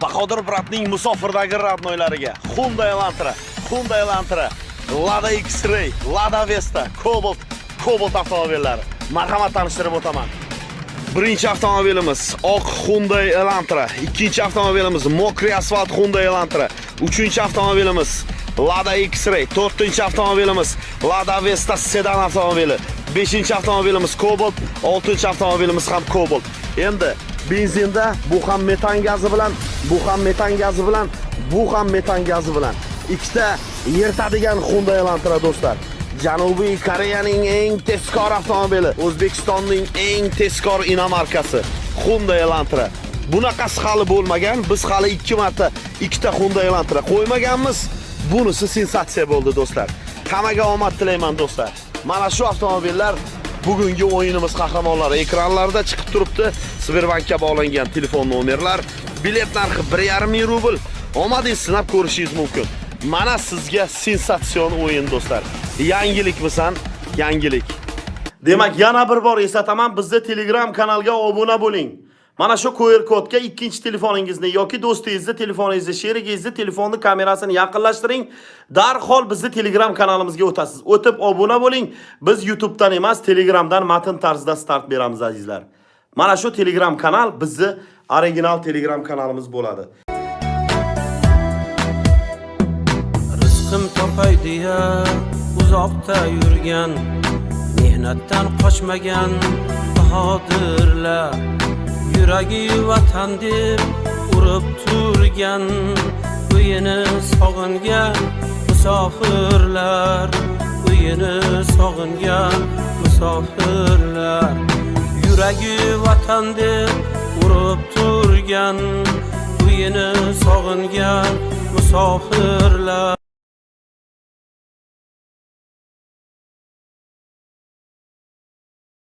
Bahodir брат ning musofirdagi родной lariga Hyundai Elantra, Hyundai Elantra, Lada X-Ray, Lada Vesta, Cobalt, Cobalt avtomobillari. Marhamat, tanishtirib o'taman. Birinchi avtomobilimiz oq Hyundai Elantra, ikkinchi avtomobilimiz мокрый asfalt Hyundai Elantra, uchinchi avtomobilimiz Lada X-Ray, to'rtinchi avtomobilimiz Lada Vesta sedan avtomobili, beshinchi avtomobilimiz Cobalt, oltinchi avtomobilimiz ham Cobalt. Endi benzinda bu ham metan gazi bilan, bu ham metan gazi bilan, bu ham metan gazi bilan. Ikkita yirtadigan Hyundai Elantra, do'stlar. Janubiy Koreyaning eng tezkor avtomobili, O'zbekistonning eng tezkor иномарка si Hyundai Elantra. Bunaqasi hali bo'lmagan. Biz hali ikki marta ikkita Hyundai Elantra qo'ymaganmiz. Bunisi sensatsiya bo'ldi, do'stlar. Hammaga omad tilayman, do'stlar. Mana shu avtomobillar bugungi o'yinimiz qahramonlari. Ekranlarda chiqib turibdi Sberbankka bog'langan telefon nomerlar. Bilet narxi 1,5 ming rubl. Omadingiz sinab ko'rishingiz mumkin. Mana sizga sensatsion o'yin, do'stlar. Yangilikmisan? Yangilik. Demak, yana bir bor eslataman, bizda Telegram kanalga obuna bo'ling. Mana shu QR kodga ikkinchi telefoningizni yoki do'stingizni telefoningizni, sherigingizni telefonni kamerasini yaqinlashtiring. Darhol bizni Telegram kanalimizga o'tasiz. O'tib obuna bo'ling. Biz YouTube'dan emas, Telegramdan matn tarzida start beramiz, azizlar. Mana shu Telegram kanal bizni original Telegram kanalimiz bo'ladi. Rizqim topay deya uzoqda yurgan, mehnatdan qochmagan bahodirlar, yuragi vatan deb urib turgan, uyini sog'ingan musofirlar, uyini sog'ingan musofirlar, yuragi vatan deb urib turgan, uyini sog'ingan musofirlar.